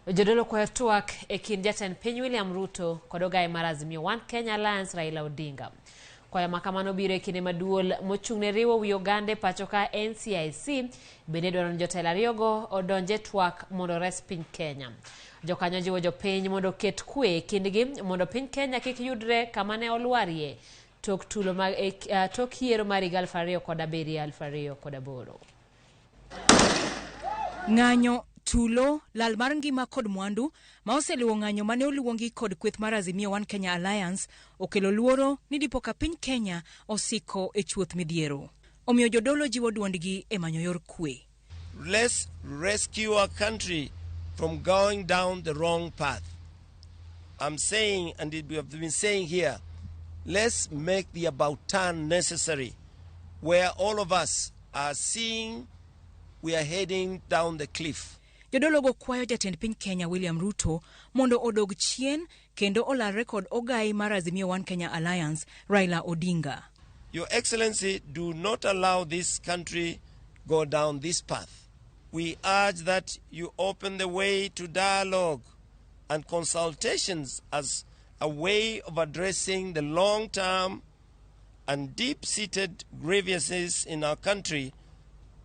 Jodolo kwayo twak e kind jatend piny William Ruto kod ogaye mar Azimio One Kenya Alliance Raila Odinga. Kwayo ma kamano biro e kinde ma duol mochung' ne riwo wi oganda e pacho ka NCIC bende dwaro ni jotelo ariyogo odonj e twak mondo ores piny Kenya. Jokanyo jiwo jopiny mondo oket kwe e kindgi mondo piny Kenya kik yudre kama ne olwarie tok tulo mag, tok yiero mar higa 2007 2008. Ng'anyo, tulo, lal mar ngima kod mwandu ma oseluwo ng'anyo mane oluongi kod kweth mar Azimio One Kenya Alliance okelo luoro ni dipo ka piny Kenya osiko e chuoth midhiero. Omiyo jodolo jiwo duondgi e manyo yor kwe. Let's rescue our country from going down the wrong path. I'm saying, and we have been saying here, let's make the about turn necessary, where all of us are seeing we are heading down the cliff. Jodologo kwayo jatend piny Kenya William Ruto mondo odog chien kendo olalre kod ogai mar Azimio One Kenya Alliance Raila Odinga. Your Excellency, do not allow this country go down this path. We urge that you open the way to dialogue and consultations as a way of addressing the long-term and deep-seated grievances in our country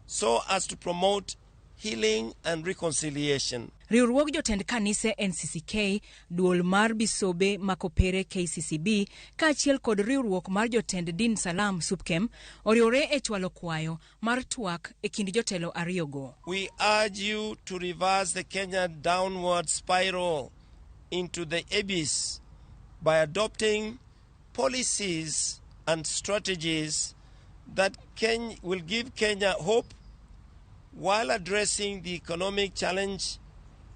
so as to promote healing and reconciliation. Riwruog jotend kanise NCCK, duol mar Bisobe Makopere KCCB, kaachiel kod riwruok mar jotend din Salam Supkem oriwore e chwalo kwayo mar twak e kind jotelo ariyogo. We urge you to reverse the Kenya downward spiral into the abyss by adopting policies and strategies that will give Kenya hope while addressing the economic challenge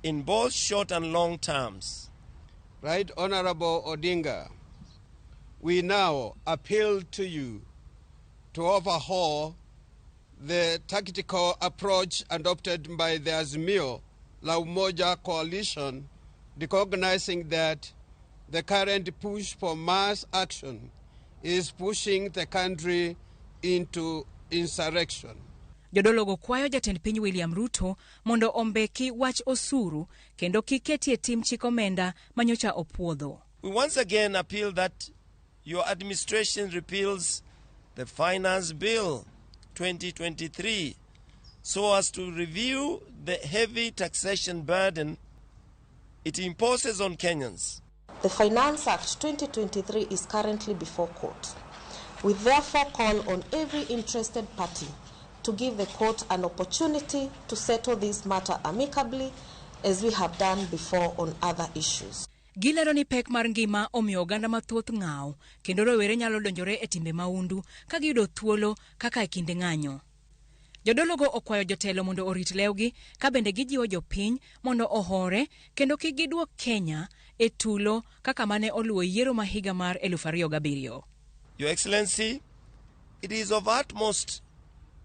in both short and long terms. Right Honorable Odinga, we now appeal to you to overhaul the tactical approach adopted by the Azimio La Umoja coalition, recognizing that the current push for mass action is pushing the country into insurrection. Jodologo kwayo jatend piny William Ruto mondo ombeki wach osuru kendo kik ketie tim chik omenda manyocha opuodho. We once again appeal that your administration repeals the Finance Bill 2023 so as to review the heavy taxation burden it imposes on Kenyans. The Finance Act 2023 is currently before court. We therefore call on every interested party to give the court an opportunity to settle this matter amicably, as we have done before on other issues. Gilero ni pek mar ngima omiyo oganda mathoth ng'aw kendo rowere nyalo donjore e timbe mahundu ka giyudo thuolo kaka e kinde ng'anyo. Jodologo okwayo jotelo mondo orit lewgi ka bende gijiwo jopiny mondo ohore kendo kik giduok Kenya e tulo kaka mane oluwo yiero ma higa mar 2007. Your Excellency, it is of utmost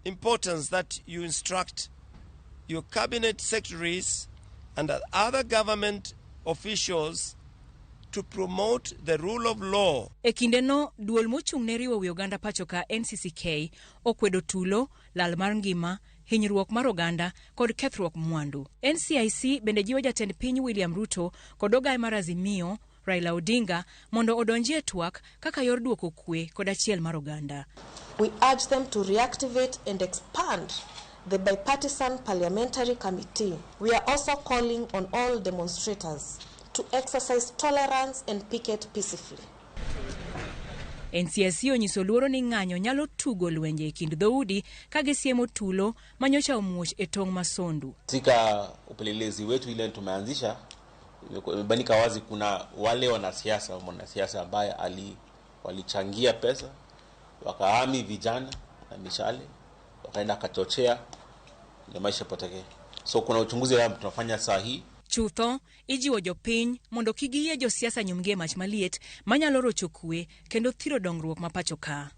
importance that you instruct your cabinet secretaries and other government officials to promote the rule of law. E kindeno, duol mochung' ne riwo wi oganda pacho ka NCCK okwedo tulo, lal mar ngima, hinyruok mar oganda kod kethruok mwandu. NCIC bende jiwo jatend piny William Ruto kod ogaye mar Azimio Raila Odinga mondo odonjie twak kaka yor duoko kwe kod achiel mar oganda. We urge them to reactivate and expand the bipartisan parliamentary committee. We are also calling on all demonstrators to exercise tolerance and picket peacefully. NCIC onyiso luoro ni ng'anyo nyalo tugo lwenje e kind dhoudi ka gisiemo tulo manyocha omuoch e tong' ma Sondu. Katika upelelezi wetu ile tumeanzisha imebainika wazi kuna wale wanasiasa, mwanasiasa ambaye walichangia pesa wakaami vijana na mishale wakaenda akachochea ndio maisha poteke. So kuna uchunguzi ambao tunafanya saa hii. Chutho, ijiwo jopiny mondo kik giyie josiasa nyumgi e mach maliet manyalo rocho kwe kendo thiro dongruok ma pacho ka.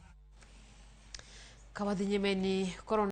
Ka wadhi nyime ni korona